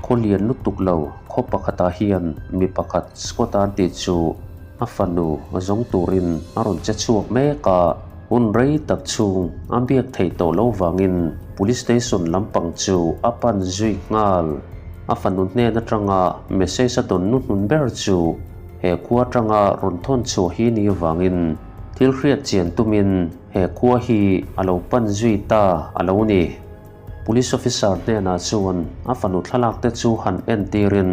Khaw lian lutuk lo khaw pakhatah hian mi pakhat Scott-a an tih chu a fanu zawng turin a rawn che chhuak mek a. Hun rei tak chhung a biak theih tawh lo vangin Police Station lampang chu a pan zui nghal. A fanu hnen atanga message a dawn nuhnun ber chu he khua atanga rawn thawn chhuah hi ni vangin thil hriat chian tumin he khua hi a lo pan zui ta a lo ni. Police officer hnenah chuan a fanu thlalak te chu han entirin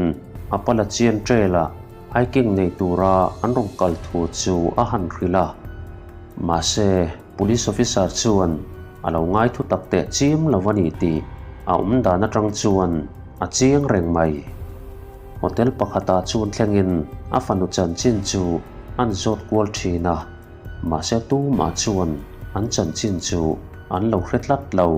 Appalachian Trail-ah hiking nei tura an rawn kal thu chu a han hrilh a. Mahse, police officer chuan a lo ngai thu tak teh chiam lo a ni tih a awm dan atang chuan a chiang reng mai. Hotel pakhatah chuan thlengin a fanu chanchin chu an zawt kual thin a. Mahse tumah chuan an chanchin chu an lo hre tlat lo.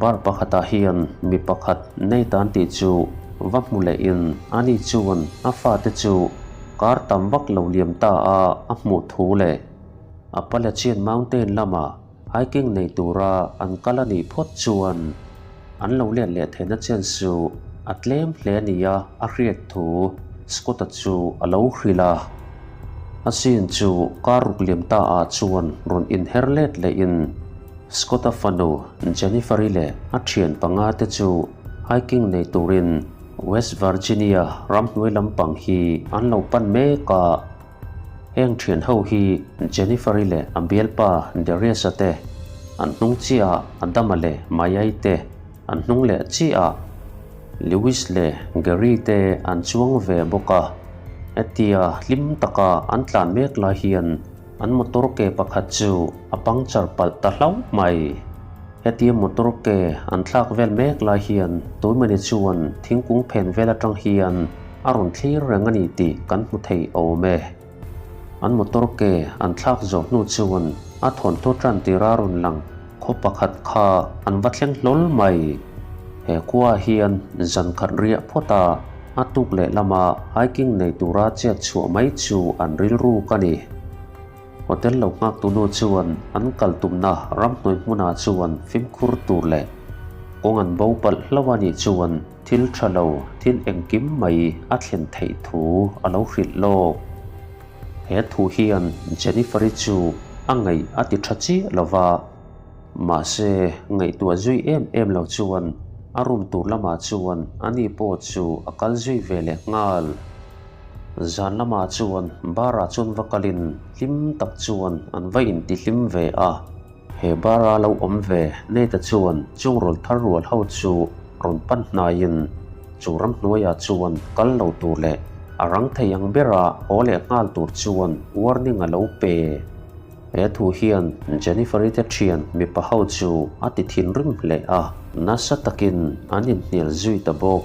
Bar pakhatah hian mi pakhat nei tan tih chu va hmu lehin ani chuan a fate chu kar tam vak lo liam ta a a hmuh thu leh Appalachian Mountain lama hiking nei tura an kal a nih phawt chuan an lo let leh theihna chen chu a tlem hle nia a hriat thu Scott-a chu a lo hrilh a. A scene chu kar ruk liam ta ah chuan rawn inher let lehin Scott-a fanu Jennifer-i leh a thian panga te chu hiking nei turin West Virginia ramhnuai lampang hi an lo pan mek a. Heng thian ho hi Jennifer-i leh a bialpa Darius-a te, an hnung chiah Adama leh Maya-i te an hnung leh chiah Lewis leh Gary te an chuang ve bawk a. Hetia hlim taka an tlan mek lai hian an motor ke pakhat chu a puncture palh ta hlauh mai. Hetia motor ke an thlak vel mek lai hian Tuimani chuan thingkung phen vel atang hian a rawn thlir reng a ni tih kan hmu thei awm e. An motor ke an thlak zawh hnu chuan a thawnthu tan tira rawn lang khaw pakhat kha an va thleng hlawl mai. He khua hian zan khat riah phawt a, a tuk leh lama hiking nei tura chet chhuah mai chu an rilruk a ni. Hotel lo nghak tu nu chuan an kal tumna ramhnuai hmunah chuan fimkhur tur leh kawng an bo palh hlauh a nih chuan thil tha lo thil engkim mai a thlen theih thu a lo hrilh lawk. He thu hian Jennifer-i chu a ngaih a ti tha chiah lo va, mahse ngaihtuah zui em em lo chuan a room tur lamah chuan ani pawh chu a kal zui ve leh nghal. Zan lamah chuan bar ah chuan va kalin hlim tak chuan an va intihlim ve a. He bar a lo awm ve Nate-a chuan chung rawl thar rual ho chu rawn pan hnaiin chu ramhnuaiah chuan kal lo tur leh a rang thei ang bera haw leh nghal tur chuan warning a lo pe. He thu hian Jennifer-i te thian mipa ho chu a ti thinrim hle a, nasa takin an inhnial zui ta bawk.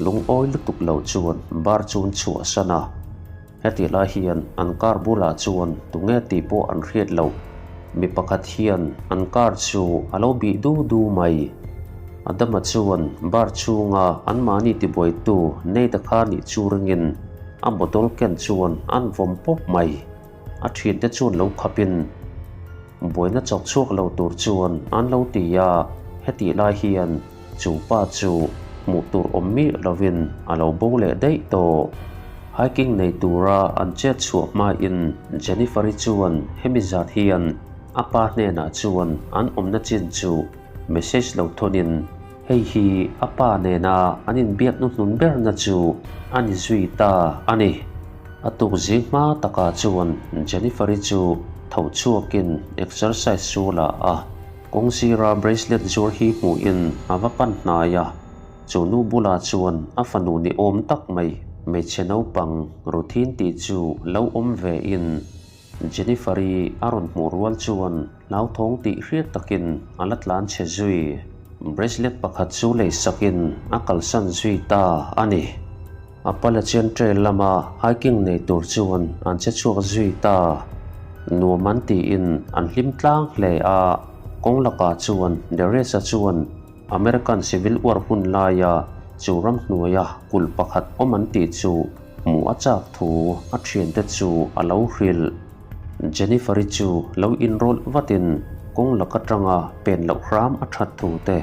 Lungawi lutuk lo chuan bar chu an chhuahsan a, hetih lai hian an car bulah chuan tunge tih pawh an hriat loh. Mi pakhat hian an car chu a lo bih du du mai. Adama chuan bar chhunga anmahni tibuaitu Nate-a kha nih chu ringin a bottle ken chuan an vawm pawp mai. A thiante chuan lo khapin buaina chawk chhuak lo tur chuan an lo ti a, hetih lai hian chu pa chu hmuh tur awm miah lovin a lo bo leh daih tawh. Hiking nei tura an chet chhuah hmain Jennifer-i chuan hemi zat hian a pa hnenah chuan an awmna chin chu message lo thawnin hei hi a pa nena an inbiak hnuhnun berna chu a ni zui ta a ni. A tuk zing hma takah chuan Jennifer-i chu tho chhuakin exercise chu a la a, kawng sira bracelet zuar hi hmuhin a va pan hnai a, chu nu bulah chuan a fanu ni awm tak mai hmeichhe naupang Ruthin tih chu lo awm vein Jennifer-i a rawn hmuh rual chuan hlauthawng tih hriat takin a la tlan chhe zui. Bracelet pakhat chu lei sakin a kalsan zui ta a ni. Appalachian Trail lama hiking nei tur chuan an che chhuak zui ta. Nuam an tiin an hlim tlang hle a, kawng lakah chuan Darius-a chuan American Civil War hun laia chu ramhnuaia kulh pakhat awm an tih chu hmuh a chak thu a thiante chu a lo hrilh. Jennifer-i chu lo inrawlh vatin kawng lak atanga pen loh hram a that thu te.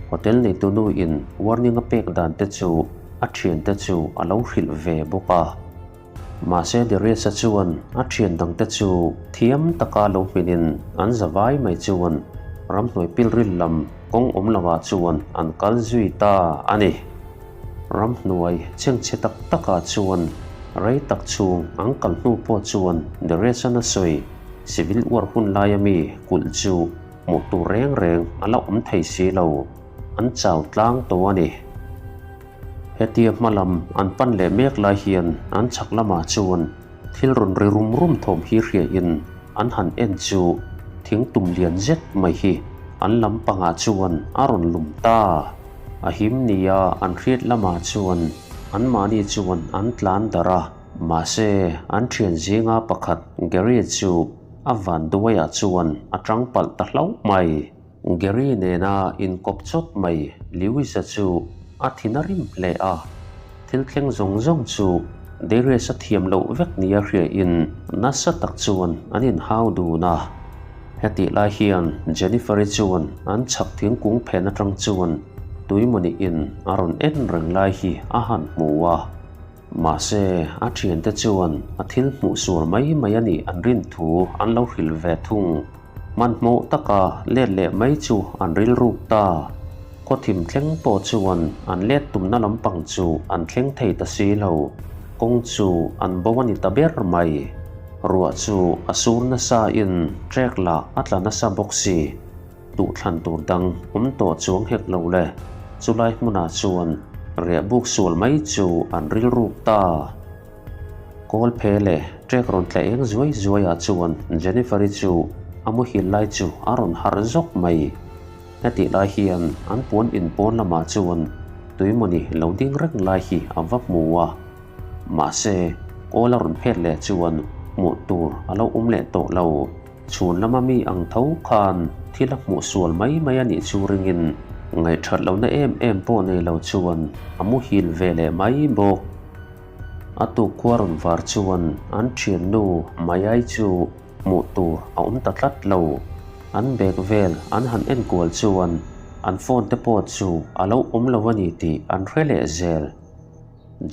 Hotel neitu nu in warning a pek dan te chu a thiante chu a lo hrilh ve bawk a. Mahse Darius-a chuan a thian dangte chu thiam taka lo hminin an zavai mai chuan ramhnuai pilril lam kawng awm lovah chuan an kal zui ta a ni. Ramhnuai chhengchhe tak takah chuan rei tak chhung an kal hnu pawh chuan Darius-a'n a sawi civil war hun laia mi kulh chu hmuh tur reng reng a la awm thei si lo, an chau tlang tawh a ni. Hetia hma lam an pan leh mek lai hian an chhak lamah chuan thil rawn ri rum rum thawm hi hriain an han en chu thing tum lian zet mai hi an lam pangah chuan a rawn lum ta. A him nia an hriat lamah chuan anmahni chuan an tlan darh a, mahse an thian zinga pakhat Gary chu a van duaiah chuan a tang palh ta hlauh mai. Gary nena inkawp chawt mai Lewis-a chu a thin a rim hle a, thil thleng zawng zawng chu Darius-a thiam loh vek nia hriain nasa tak chuan an inhau dun a. Hetih lai hian Jennifer-i chuan an chhak thingkung phen atang chuan tuimawni-in a rawn en reng lai hi a han hmu a. Mahse, a thiante chuan a thil hmuh sual mai mai a nih an rin thu an lo hrilh ve thung. Hmanhmawh taka let leh mai chu an rilruk ta. Khawthim thleng pawh chuan an let tumna lampang chu an thleng thei ta si lo. Kawng chu an bo a ni ta ber mai. Ruah chu a sur nasa in trek lah a tla nasa bawk si. Duhthlan tur dang awm tawh chuang hek lo le. Chulai hmunah chuan riah buk sual mai chu an rilruk ta. Kawl phe leh trek rawn tla eng zuai zuaiah chuan Jennifer-i chu a muhil lai chu a rawn harh zawk mai. Hetih lai hian an puan in pawn lamah chuan tuimawni lo ding reng lai hi a va hmu a. Mahse, kawl a rawn phet leh chuan hmuh tur a lo awm leh tawh lo. Chhun lama mi ang tho khan thil a hmuh sual mai mai a nih chu ringin ngaihthat lohna em em pawh nei lo chuan a muhil ve leh mai bawk. A tuk khua rawn var chuan an thiannu Mayai chu hmuh tur a awm ta tlat lo. An bag vel an han enkual chuan an phone te pawh chu a lo awm lo a ni tih an hre leh zel.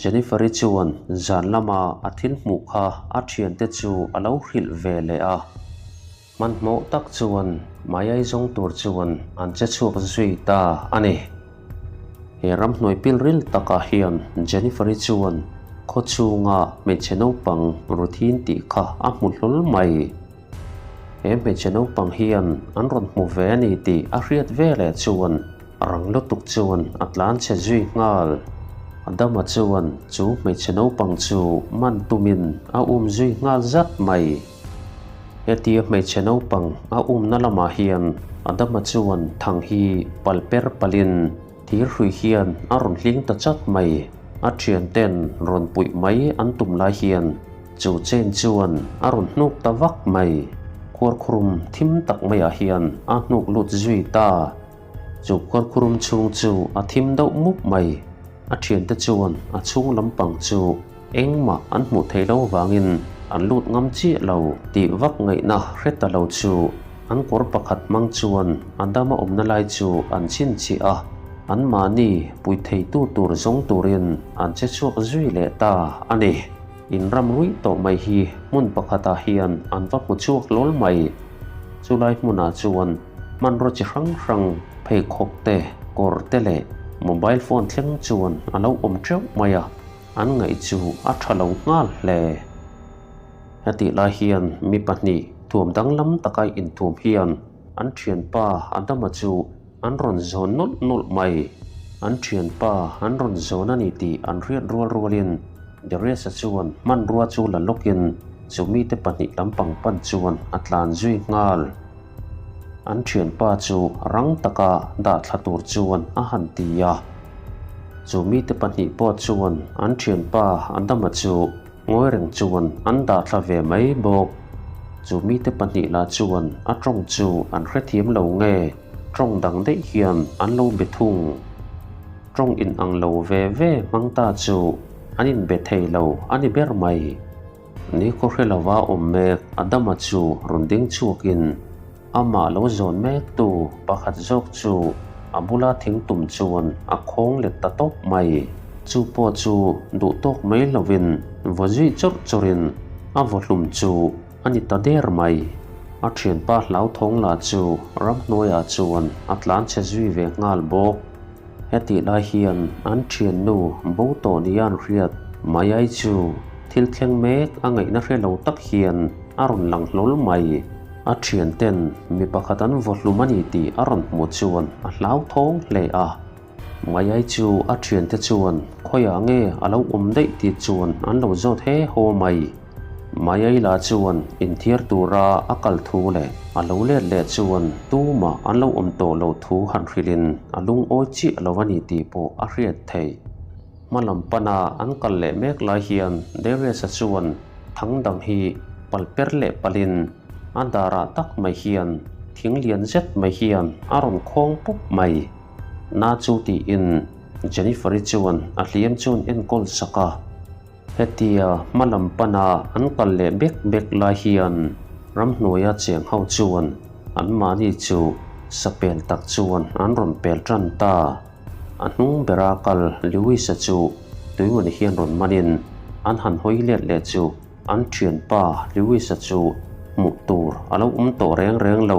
Jennifer-i chuan zan lama a thil hmuh kha a thiante chu a lo hrilh ve leh a. Hmanhmawh tak chuan Mayai zawng tur chuan an che chhuak zui ta a ni. He ramhnuai pilril takah hian Jennifer-i chuan khaw chhunga hmeichhe naupang Ruthin tih kha a hmu hlawl mai. He hmeichhe naupang hian an rawn hmu ve a ni tih a hriat veleh chuan rang lutuk chuan a tlan chhe zui nghal. Adama chuan chu hmeichhe naupang chu man tumin a um zui nghal zat mai. Hetia hmeichhe naupang a umna lamah hian Adama chuan thang hi pal per palin thir hrui hian a rawn hling ta chat mai. A thianten rawn puih mai an tum lai hian chu chain chuan a rawn hnuk ta vak mai. Khuarkhurum thim tak maiah hian a hnuk lut zui ta. Chu khuarkhurum chhung chu a thim deuh mup mai. A thiante chuan a chhung lampang chu Engmah an hmuh theih lo vangin an lut ngam chiah lo tih vak ngaihna hre ta lo chu an kawr pakhat hmang chuan Adama awmna lai chu an chhinchhiah a, anmahni pui theitu tur zawng turin an che chhuak zui leh ta a ni. In ram ruih tawh mai hi hmun pakhatah hian an va hmu chhuak lawl mai. Chulai hmunah chuan hmanraw chi hrang hrang, pheikhawk te, kawr te leh mobile phone thleng chuan a lo awm teuh mai a. An ngaih chu a tha lo nghal hle. Hetih lai hian mi pahnih thuam danglam taka inthuam hian an thianpa Adama chu an rawn zawn nawlh nawlh mai. An thianpa an rawn zawn a ni tih an hriat rual rualin Darius-a chuan hmanrua chu la lawkin chu mite pahnih lampang pan chuan a tlan zui nghal. An thianpa chu rang taka dah thla tur chuan a han ti a. Chu mite pahnih pawh chuan an thianpa Adama chu ngawi reng chuan an dah thla ve mai bawk. Chu mite pahnih lah chuan a tawng chu an hrethiam lo nge tawng dang daih hian an lo be thung. Tawng inang lo ve ve hmang ta chu an inbe thei lo a ni ber mai. Ni khaw hre lova awm mek Adama chu rawn ding chhuakin amah lo zawn mektu pakhat zawk chu a bula thing tum chuan a khawng let ta tawp mai. Chu pawh chu duh tawk mai lovin vaw zui chawrh chawrhin a vaw hlum chu a ni ta der mai. A thianpa hlauthawng lah chu ramhnuaiah chuan a tlanchhe zui ve nghal bawk. Hetih lai hian an thiannu bo tawh nia an hriat mai ai chu thil thleng mek a ngaihna hre lo tak hian a rawn lang hlawl mai. A thianten mi pakhat an vaw hlum a ni tih a rawn hmuh chuan a hlauthawng hle a. Mai ai chu a thiante chuan khawiah nge a lo awm daih tih chuan an lo zawt he haw mai. Maiaila chuan inthiar tura a kal thu leh a lo let leh chuan tumah an lo awm tawh loh thu han hrilhin a lungawi chiah lo a ni tih pawh a hriat theih. Hma lam pana an kal leh mek lai hian Darius-a chuan thang dang hi pal per leh palin a darah tak mai hian thing lian zet mai hian a rawn khawng pup mai. Na chu tiin Jennifer-i chuan a hliam chuan enkawl sak a. Hetia hma lam pana an kal leh bek bek lai hian ramhnuaia cheng ho chuan anmahni chu sapel tak chuan an rawn pel tan ta. A hnung bera kal Lewis-a chu tuimun hian rawn manin an han hawi let leh chu an thianpa Lewis-a chu hmuh tur a lo awm tawh reng reng lo.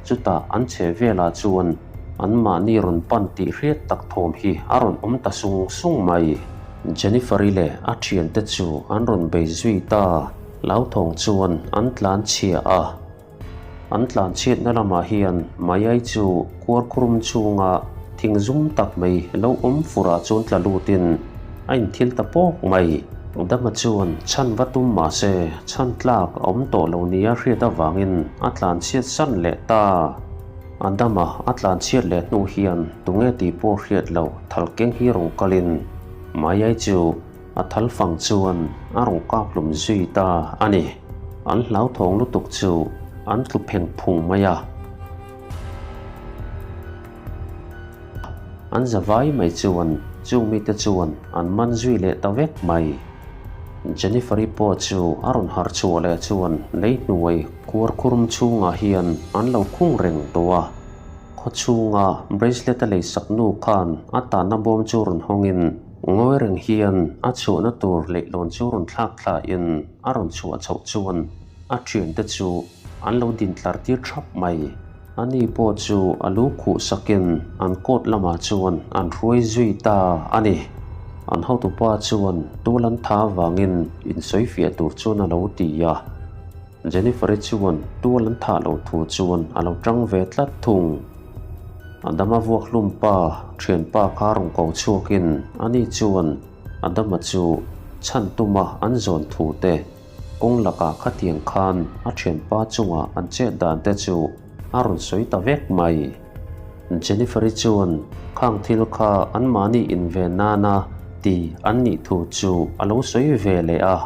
Chutah an che velah chuan anmahni rawn pan tih hriat tak thawm hi a rawn awm ta sung sung mai. Jennifer-i leh a thiante chu an rawn bei zui ta. Hlauthawng chuan an tlan chhia a. An tlan chhiatna lamah hian Mayai chu kuarkhurum chhunga thing zum tak mai lo awm furah chuan tla lutin a inthil ta pawk mai. Dama chuan chhan va tum mah se chhan tlak a awm tawh lo nia hriat avangin a tlan chhiat san leh ta. Adama a tlan chhiat leh hnu hian tunge tih pawh hriat loh thal keng hi rawn kalin Mayai chu a thal fang chuan a rawn kap hlum zui ta a ni. An hlauthawng lutuk chu an tlu pheng phung mai a. An za vai mai chuan chung mite chuan an man zui leh ta vek mai. Jennifer-i pawh chu a rawn harh chhuah leh chuan lei hnuai khuar khurum chhungah hian an lo khung reng tawh a. Khaw chhunga bracelet a leisak nu khan a tanna bawm chu rawn hawngin ngawi reng hian a chhuahna tur leihlawn chu rawn thlak thlain a rawn chhuah chhoh chuan a thiante chu an lo din tlar tir thap mai. Ani pawh chu a lu khuh sakin an court lamah chuan an hruai zui ta a ni. An hotupa chuan tual an tha avangin insawifiah tur chuan a lo ti a. Jennifer-i chuan tual an thah loh thu chuan a lo tang ve tlat thung. Adama vuak hlum pa thianpa kha rawn ko chhuakin ani chuan Adama chu chhan tuma an zawn thu te kawng lakah khatiang khan a thianpa chungah an chet dan te chu a rawn sawi ta vek mai. Jennifer-i chuan khang thil kha anmahni inven nana ti an nih thu chu a lo sawi ve leh a.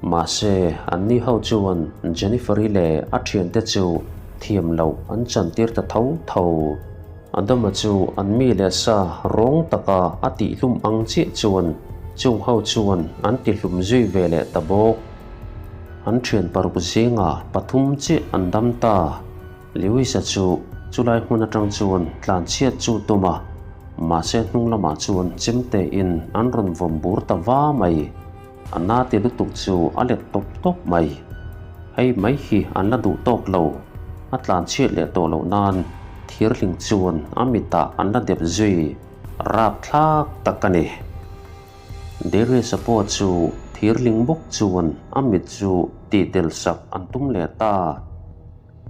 Mahse, anni ho chuan Jennifer-i leh a thiante chu thiam loh an chantir ta tho tho. Adama chu an mi leh sa rawng taka a tihhlum ang chiah chuan chung ho chuan an tihlum zui ve leh ta bawk. An thian paruk zingah pathum chiah an dam ta. Lewis-a chu chulai hmun atang chuan tlanchhiat chu tum a, mahse hnung lamah chuan chemtein an rawn vawm bur ta va mai. A na ti lutuk chu a let tawp tawp mai. Hei mai hi an la duh tawk lo. A tlan chhiat leh tawh loh nan thirhling chuan a mitah an la dep zui rapthlak tak a ni. Darius-a pawh chu thirhling bawk chuan a mit chu tih del sak an tum leh ta.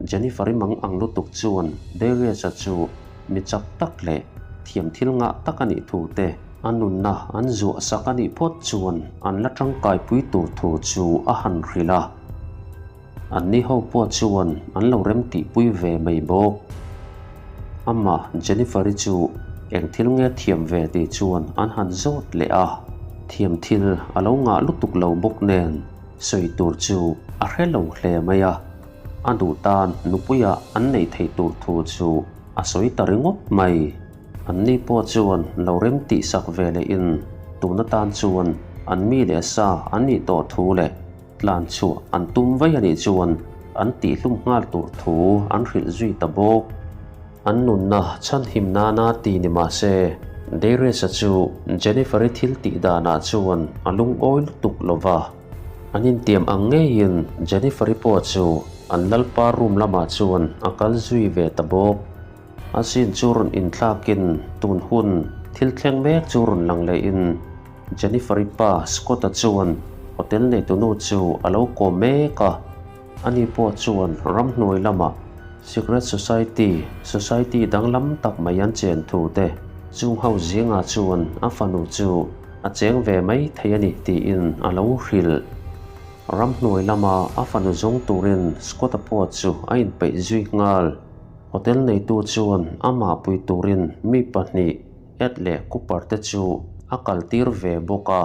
Jennifer-i mang ang lutuk chuan Darius-a chu mi chak tak leh thiam thil ngah tak a nih thu te, a nunna an zuah sak a nih phawt chuan an la tangkaipui tur thu chu a han hrilh a. Anni ho pawh chuan an lo remtihpui ve mai bawk. Amah Jennifer-i chu eng thil nge thiam ve tih chuan an han zawt leh a, thiam thil a lo ngah lutuk lo bawk nen sawi tur chu a hre lo hle mai a. A duh tan nupuia an neih theih tur thu chu a sawi ta ringawt mai. Anni pawh chuan lo rem tih sak ve lehin tun atan chuan an mi leh sa an nih tawh thu leh tlan chhuah an tum vai a nih chuan an tihhlum nghal tur thu an hrilh zui ta bawk. An nunna chhanhim nana ti ni mah se, Darius-a chu Jennifer-i thil tih danah chuan a lungawi lutuk lo va. An intiam ang ngeiin Jennifer-i pawh chu an lalpa room lamah chuan a kal zui ve ta bawk. A scene chu rawn inthlakin tun hun thil thleng mek chu rawn lang lehin Jennifer-i pa Scott-a chuan hotel neitunu chu a lo kawm mek a. Ani pawh chuan ramhnuai lamah Secret Society, society danglam tak mai an chen thu te chung ho zingah chuan a fanu chu a cheng ve mai thei a ni tiin a lo hrilh. Ramhnuai lama a fanu zawng turin Scott-a pawh chu a inpeih zui nghal. Hotel neitu chuan amah pui turin mi pahnih, Ed leh Cooper te chu a kaltir ve bawk a.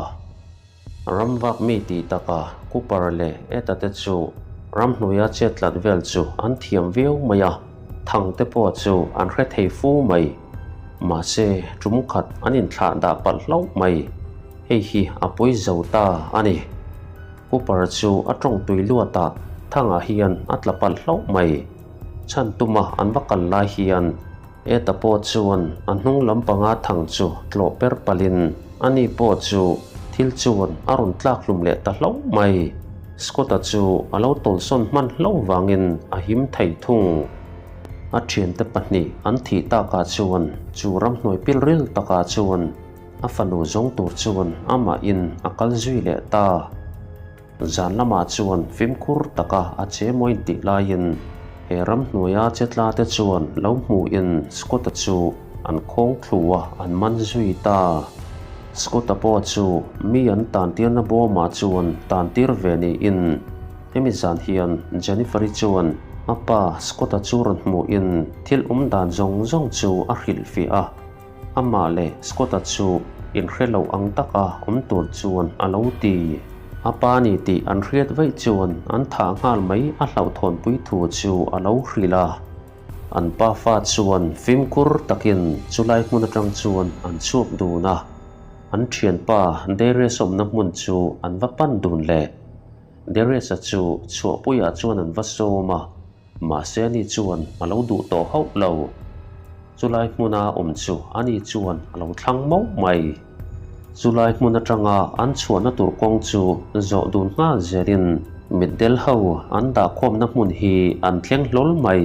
Ramvak mi tih taka Cooper leh Etta te chu ramhnuaia chet tlat vel chu an thiam viau mai a, thang te pawh chu an hre thei fu mai. Mahse, tum khat an inthlah dah palh hlauh mai. Hei hi a pawi zo ta a ni. Cooper chu a tawng tui luatah thangah hian a tla palh hlauh mai. Chhan tuma an va kal lai hian Eta pawh chuan a hnung lampanga thang chu tlawh per palhin ani pawh chu thil chuan a rawn tlak hlum leh ta hlauh mai. Scott-a chu a lo tawlsawn hman hlauh vangin a him thei thung. A thiante pahnih an thih takah chuan chu ramhnuai pilril takah chuan a fanu zawng tur chuan amahin a kal zui leh ta. Zan lamah chuan fimkhur taka a che mawi tih laiin he ramhnuaia che tla te chuan lo hmuhin Scott-a chu an khawng thlu a, an man zui ta. Scott-a pawh chu mi an tantirna bawmah chuan tantir ve niin hemi zan hian Jennifer-i chuan a pa Scott-a chu rawn hmuhin thil awm dan zawng zawng chu a hrilhfiah a. Amah leh Scott-a chu inhre lo ang taka awm tur chuan a lo ti. A pa ni tih an hriat vaih chuan an thah nghal mai a hlauhthawnpui thu chu a lo hrilh a. An pa fa chuan fimkhur takin chulai hmun atang chuan an chhuak dun a. An thianpa Darius awmna hmun chu an va pan dun leh. Darius-a chu chhuahpuiah chuan an va sawm a. Mahse ani chuan a lo duh tawh hauh lo. Chulai hmuna awm chu ani chuan a lo thlang mauh mai. Chulai hmun atanga an chhuahna tur kawng chu zawh dun nghal zelin mitdel ho an dahkhawmna hmun hi an thleng hlawl mai.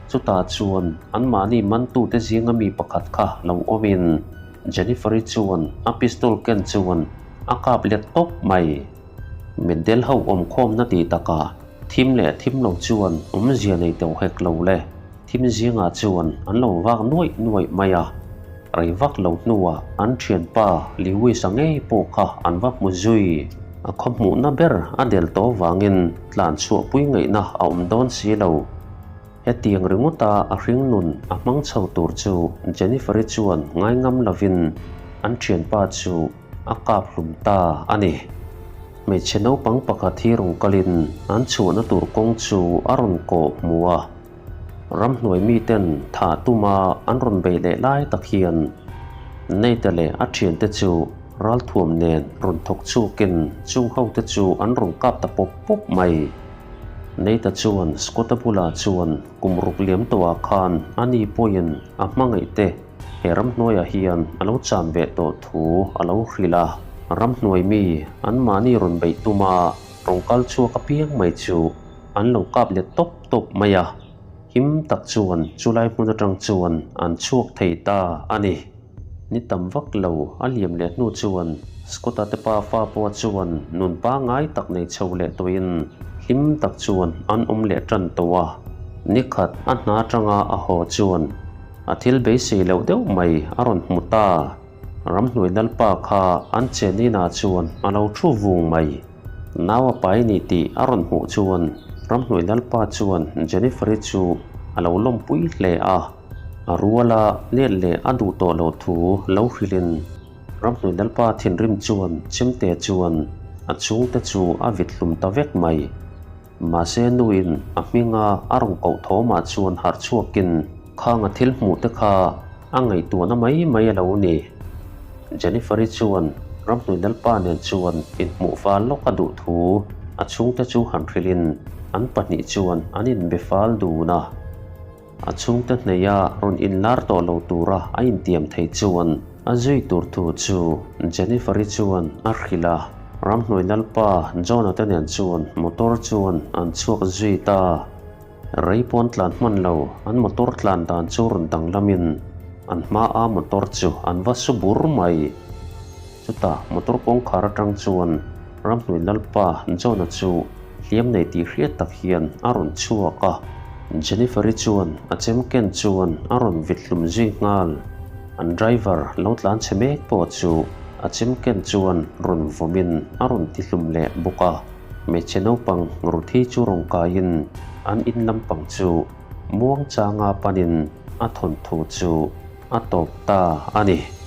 Chutah chuan anmahni mantute zinga mi pakhat kha lo awmin Jennifer-i chuan a pistol ken chuan a kap let tawp mai. Mitdel ho awmkhawmna tih takah Thim leh thim lo chuan awmzia nei teuh hek lo le, thim zingah chuan an lo vak nuaih nuaih mai a. Rei vak lo hnuah an thianpa Lewis-a ngei pawh kha an va hmu zui. A khaw hmuhna ber a del tawh vangin tlan chhuahpui ngaihna a awm dawn si lo. Hetiang ringawta a hring nun a hmang chho tur chu Jennifer-i chuan ngaingam lovin an thianpa chu a kap hlum ta a ni. Hmeichhe naupang pakhat hi rawn kalin an chhuahna tur kawng chu a rawn kawh hmu a. Ramhnuai miten thah tuma an rawn beih leh lai tak hian Nate-a leh a thiante chu ralthuam nen rawn thawk chhuakin chung hote chu an rawn kap ta pawp pawp mai. Nate-a chuan Scott-a bulah chuan kum ruk liam tawhah khan ani pawhin a hmangaih te He ramhnuaiah hian a lo chan ve tawh thu a lo hrilh a, ramhnuai mi anmahni rawn beih tuma rawn kal chhuak apiang mai chu an lo kap let tawp tawp mai a, him tak chuan chulai hmun atang chuan an chhuak thei ta a ni. Ni tam vak lo a liam leh hnu chuan Scott-a te pa fa pawh chuan nun pangngai tak nei chho leh tawhin hlim tak chuan an awm leh tan tawh a, nikhat a hna atanga a haw chuan A thil beisei loh deuh mai a rawn hmu ta. Ramhnuai lalpa kha an chen inah chuan a lo thu vung mai. Nau a pai ni tih a rawn hmuh chuan ramhnuai lalpa chuan Jennifer-i chu a lo lawmpui hle a. A ruala let leh a duh tawh loh thu lo hrilhin ramhnuai lalpa thinrim chuan chemte chuan a chhungte chu a vit hlum ta vek mai. Mahse nuin a hminga a rawn koh thawmah chuan harh chhuakin khang a thil hmuh te kha a ngaihtuahna mai mai a lo ni. Jennifer-i chuan ramhnuai lalpa nen chuan inhmuh fal lawk a duh thu a chhungte chu han hrilhin an pahnih chuan an inbe fal dun a. A chhungte hneia rawn inlar tawh lo tura a intiam thei chuan a zui tur thu chu Jennifer-i chuan a hrilh a. Ramhnuai Lalpa John-a te nen chuan motor chuan an chhuak zui ta. Rei pawn tlan hman lo, an motor tlan dan chu rawn danglamin an hmaa motor chu an va su bur mai. Chutah motor kawngkhar atang chuan Ramhnuai Lalpa John-a chu hliam nei tih hriat tak hian a rawn chhuak a, Jennifer-i chuan a chem ken chuan a rawn vit hlum zui nghal. An driver lo tlan chhe mek pawh chu a chem ken chuan rawn vawmin a rawn ti hlum leh bawk a. Hmeichhe naupang Ruthi chu rawn kaiin an in lampang chu muang changa panin a thawnthu chu a tawp ta a ni.